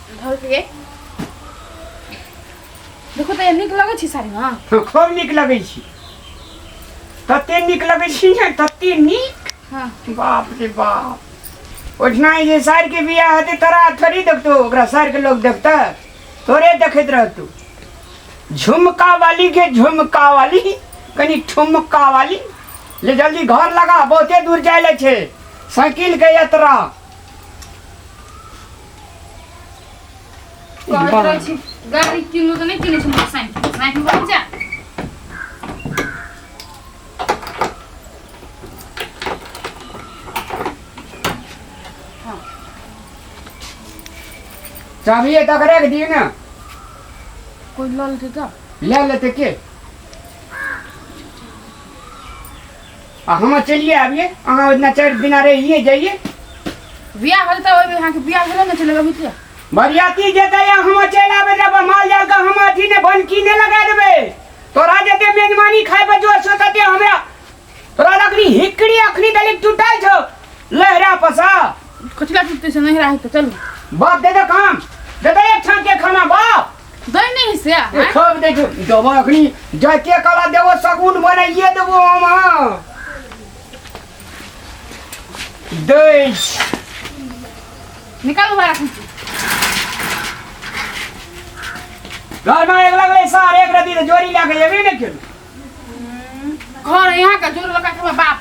धर के देखो तऽ नीक लगै छै साड़ी हँ। हँ, खूब नीक लगै छै, तते नीक लगै छै ने, तते नीक। हँ। बाप रे बाप, ओहिठिना जे साड़के बियाह हेतै तोरा थोड़ी देखतौ, ओकरा साड़के लोक देखतै, तोरे देखैत रहतौ। झुमका वाली के झुमका वाली, कनि ठुमका वाली ले जल्दी घर लगा, बहुते दूर जाय ले छै साइकिल के यात्रा। कहैत रहै छी गाड़ी किनू तऽ नहि किनै छी, मोटरसाइकिल साइकिल पर जा। चाभी तक राखि दियौ ने। कोइ लऽ लेतै तऽ? ले लेतै के? आ हम चलिए आबिए, अहाँ ओहिना 4 दिना रहिए जाइए। बियाह भेल तऽ ओहिमे अहाँके बियाह भेलै ने, चलि अबै किया? बरियाती जेतै आ हम चलि आबै रहबै, माल जाल के हम अथी ने बनकी ने लगा देबै। तोरा जते मेजबानी खाय पर जोर छौ तते हमरा तोरा अखनी हिकड़ी अखनी तलिक टूटल छौ लहरा पसा। कथी ला टूटतै से? नहीं राहै तऽ चलू। बाप दे दे काम दे दे एक छान के खाना बाप दै नहीं से। ए, खूब दै छौ देबो अखनी जाके कला देबो, सगुन बनाइए देबो हम। हाँ दै छी। निकालू बाहर अखन। घर में एक लगले सार एक रति तो जोरी लए के एबे ने केलू। घर यहाँ का जोर लगा के बाप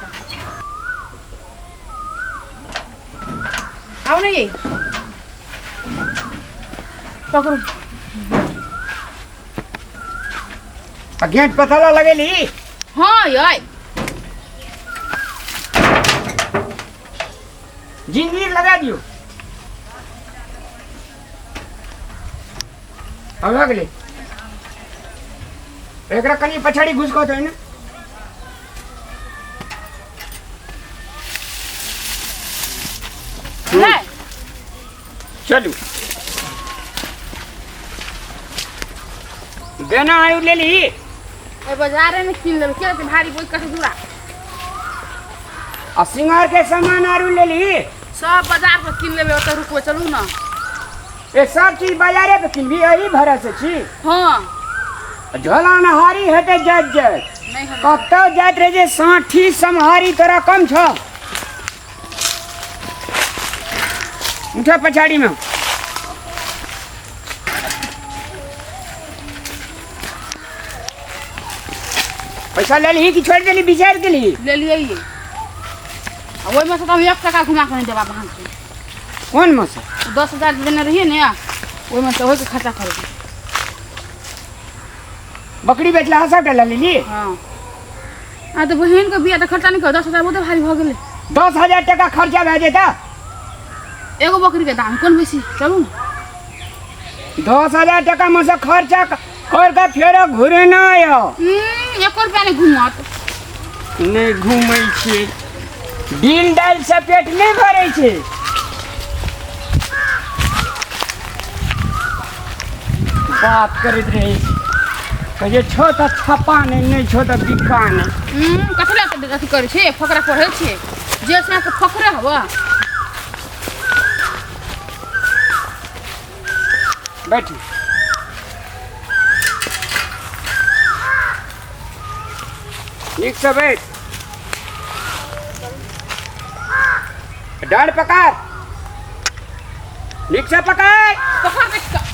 आओ नहीं, पकड़ो। आ गेट पथला लगेली? हाँ यार। जिंजीर लगा दियो। अब भऽ गेलै, एकरा कनि पछाड़ी घुसकऽ दे ने। नहीं। चलू, देना आयु ले ली। ए बाजारे में किन लेबै के भारी बोझ कते दूरा। आ सिंगार के सामान आरू ले ली? सब बाजार पर किन लेबै, ओतऽ रुकबै, चलू ने। ए सब चीज बाजारे पे किनबी, एही भरोसे छी? हाँ। झोला नहारी हेतै जाइत जाइत। नहीं हेतै। कतौ जाइत रहै जे साठी सम्हारी तोरा कम छौ। उठा पछाड़ी में। पैसा ले ली कि छोड़ देली, बिचार के लिए? ले लिए ये। आ ओहिमे से तऽ हम 1 टका घुमा कऽ नहि देब आब अहाँके। कोन में से? 10,000 देने रहियै ने, ओहिमे से ओहिके खर्चा करबै। बकरी बेचला सबटा लऽ लेली? हाँ। आ तऽ बहिनके बियाह तऽ खर्चा नहि कर, 10,000 बहुते भारी भऽ गेलै। 10,000 टका खर्चा भए जेता? एगो बकरीके दाम कोन बेसी, चलू ने। 10,000 टका में से खर्चा कर के फेर घुरना यऽ। एको रुपया नहि घुमत। नहि घुमै छियै, डील डाल से पेट नहि भरै छै। बात करैत रहै छै, कहै छै, छौ तऽ छपा नहि, नहि छौ तऽ बिक्का नहि। कथी लए अथी करै छी, फकरा पढ़ै छियै जे छै अहाँके फकरे हवा। बैठू, नीकसँ बैठ, डाँड़ पकड़, नीकसँ पकड़। पकड़ देख कऽ।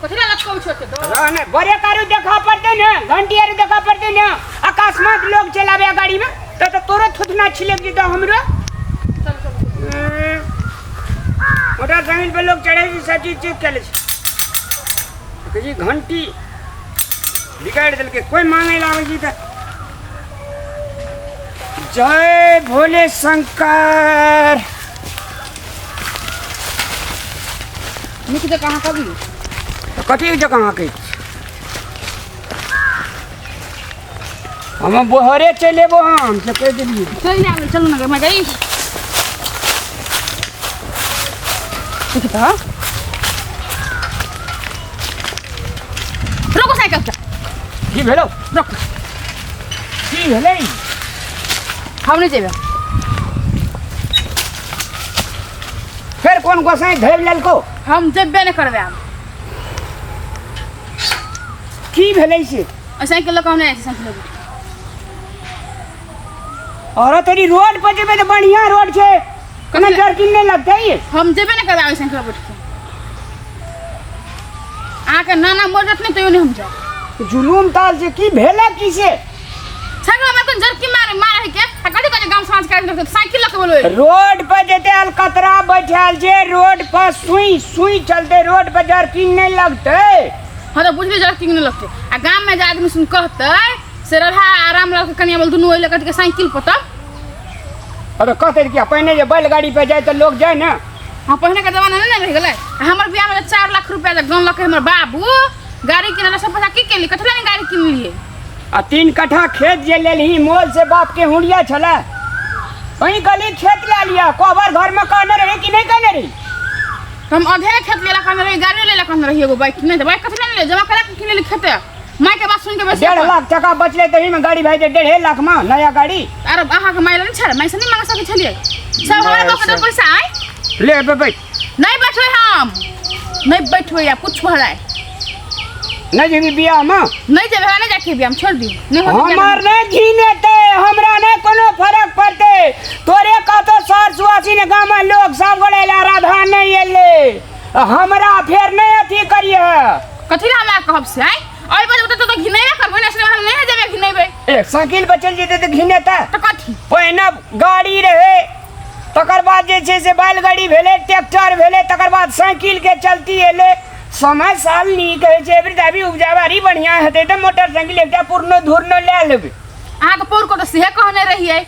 कथी लए लटकबै छी ओते? रहने बड़े कारू देखा पड़तै ने, घंटी आरू देखा पड़तै ने। अकस्मात लोग चलावे गाड़ी में तो तोरो थुथना छिलक जेतौ हमरो। चल चल। मोटरसाइकिल पर लोग चढ़े छै, सब चीज चेक कऽ लै छै। कहै छै घंटी बिगाड़ि देलकै। कोइ मांगै लए आबै छै तऽ जय भोले शंकर। नीक जकाँ अहाँ कबियौ। तऽ कथी जकाँ अहाँ कहै छी? हम बोहरे चलि एबो, हम से कहि देलियै। चलि आबै, चलू ने मजा ई। देखी तऽ, रोको साइकिल के। की भेलौ? रोक। की भेलै? हम नहि जेबै। फेर कोन गोसाई धरि लेलको? हम जेबे नहि करबै आब। की भेलै से? साइकिल लऽ कऽ हम नहि जाइ छी साइकिल लऽ कऽ। और तोरी रोड पर जेबै तऽ बढ़िया रोड छै, कोनो जर्किन नहि लगतै। हम जेबे नहि करबै आब साइकिल पर बैठ के। अहाँके नाना मर जात नहि तैयो नहि हम जायब। जुलूम ताल छै, की भेलै की से? साइकिल हमरा कोन जर्किन मारे मारे के आ कथी कथी गाम समाज के साइकिल लऽ के बोलबै। रोड पर जेते अलकतरा बैठल छै, रोड पर सुई सुई चलते, रोड पर जर्किन नहि लगतै। हाँ तऽ बुझली जर्किन नहि लगतै, आ गाम में जे आदमी सुन कहतै से राधा आराम लाल के कनिया बोल दुनू ओहि लऽ के साइकिल पर तब। अरे कहतै कि पहिने जे बैलगाड़ी पे जाय तऽ लोग जाय ने। हाँ पहिने के जमाना नहीं ने रह गेलै। आ हमर बियाह में 4 लाख रुपया जे गनलकै हमर बाबू गाड़ी किनला, सब पैसा की केली, कथी लए गाड़ी किनलियै? आ 3 कट्ठा खेत जे लेलही मोल से बाप के हुड़िया छलै, वहीं गली खेत ले लिया, कोबर घर में कहने रही कि नहीं कहने रही? तो हम आधे खेत लेला कहने रही, गाड़ी लेला कहने रही, एगो बाइक नहीं तो बाइक कथी ले, जमा करा के किनली खेते, माय के बात सुन के बेसी 1.5 लाख टका बचले तही में गाड़ी भाई 1.5 लाख में नया गाड़ी। अरे अहाँ के माय नहीं छल, माय से नहीं मांग सकै छलियै, सब हमरा बाप के पैसा आय। ले बे बैठ। नहीं बैठबै हम, नहीं बैठबै आ कुछ भऽ जाय। नहीं जेबी बियाह में? नहीं जेबै, हमरा नहीं जाके बियाह में, छोड़ दी। नहीं होतै हमर नहीं घिनेतै, हमरा नहीं कोनो फरक पड़तै। तोरे कतो सर सुआसी ने गाम में लोग सब गोले एलै, राधा नहीं एलै, हमरा फेर नहीं अथी करिए। कथी ला हमरा कहब से आय? अइ बजे तऽ तो घिनेबे करबै ने, हम नहीं जेबै घिनेबै। ए साइकिल पर चलि जेतै तऽ घिनेतै। तऽ कथी? पहिने गाड़ी रहै, तकर बाद जे छै से बैलगाड़ी भेलै, ट्रैक्टर भेलै, तकर बाद साइकिल के चलती एलै। समय साल नीक होइ छै, एबरी दाबी उपजाबारी बढ़िया हेतै तऽ मोटरसाइकिल एकटा पुरनो धुरनो लए लेबै। अहाँके पौर को तऽ सेहे कहने रहियै,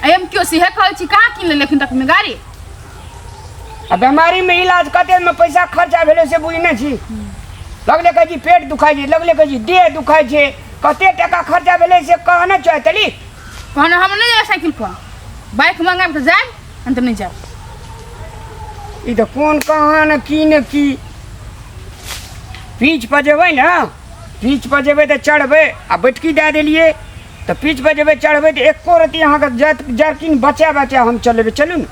एम केओ सेहे कहै छी, कहाँ कीन लेलखिन एखन तक में गाड़ी? आ बेमारी में इलाज कते में पैसा खर्चा भेलै से बुझने छी? लगले कहै छी पेट दुखाइ छै, लगले कहै छी देह दुखाइ छै, कते टका खर्चा भेलै से कहने छै तली? कहने हम नहीं जायब साइकिल पर, बाइक मंगायब तऽ जायब, नहीं तऽ नहीं जायब। ई तऽ कोन कहाँ ने की ने की। पीच पर जेबै ने, पीच पर जेबै तऽ चढ़बै, आ बैठकी दए देलियै तऽ पीच पर जेबै चढ़बै तऽ एको रत्ती अहाँके जर्किन बचा बचा हम चलेबै। चलू ने।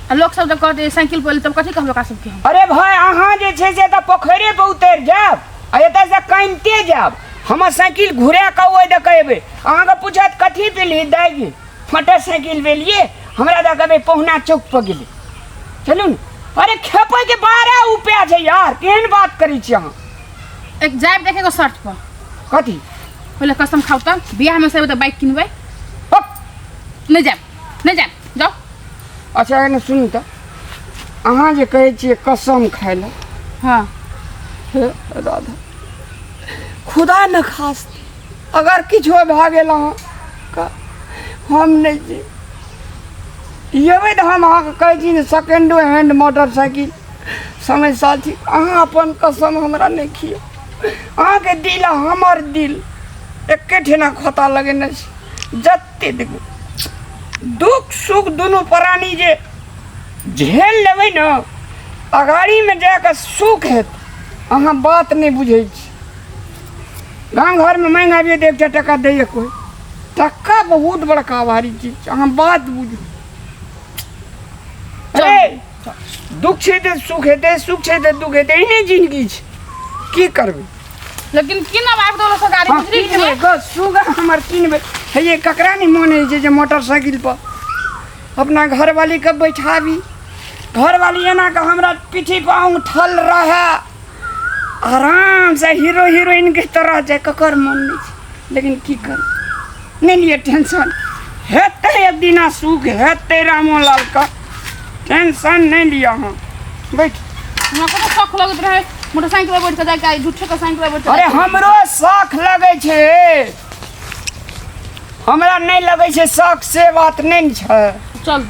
आ लोक सब जब कहतै साइकिल पर तब कथी कहबै ओकरा सबके हम? अरे भाई अहाँ जे छै से तऽ पोखरे पर उतरि जायब आ एतऽ से कानिते जायब, हमर साइकिल घुरा कऽ ओहि दऽ कऽ एबै। अहाँके पूछत कथी पेलियै दाइ, मोटरसाइकिल पेलियै, हमरा दऽ कहबै पहुना चौक पर गेलै। चलू ने। अरे खेपै के 12 उपाय छै यार, केहन बात करै छी अहाँ? एक जायब देखे को शर्त पर। कथी? पहिले कसम खाउ तऽ बियाह में से तऽ बाइक किनबै। हप। नहीं जायब, नहीं जायब, जाओ। अच्छा एने सुनू तऽ, अहाँ जे कहै छियै कसम खाय लए। हाँ। हे राधा, खुदा न खास अगर किछो भए गेल अहाँके, हम नहि छी एबै तऽ हम अहाँके कहै छी ने सेकेंडो हैंड मोटरसाइकिल समय साथी, अहाँ अपन कसम हमरा नहि खियौ। अहाँके दिल आ हमर दिल एके ठेना खोता लगेने छै। जते देखू दुख सुख दुनू प्राणी जे झेल लेबै ने, अगाड़ीमे जाकऽ सुख हेत। अहाँ बात नहि बुझै छी। गाँव घरमे माँगि आबियै तऽ 1 टाका दैए कोइ, टका बहुत बड़का भारी चीज छै। अहाँ बात बुझू। अरे दुख छै तऽ सुख हेतै, सुख छै तऽ दुख हेतै, एहने जिंदगी छै, की करबै? लेकिन की ना आबि दौलत से गाड़ी हाँ, बुझली कि किनबै नहि? गो, सुगा हमर किनबै। हे ये ककरा नहि मोन होइ छै जे मोटरसाइकिल पर अपना घरवालीके बैठाबी, घरवाली एना कऽ हमरा पीठी पर औंठल रहए, आराम से हीरो हीरोइन के तरह जाय, ककर मन नहि छै? लेकिन की कर, नहि लिअ टेंशन, हेतै एक दिना सुख हेतै रामोलाल के, टेंशन नहि लिअ अहाँ, बैठ। हमरा कतऽ शौक लगैत रहै मोटरसाइकिल पर बैठ कऽ जाइके, आइ झूठे के साइकिल पर बैठ कऽ अरे जाइके। हमरो शौक लगै छै, हमरा नहि लगै छै शौक से बात नहि ने छै। चल।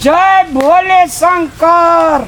जय भोले शंकर।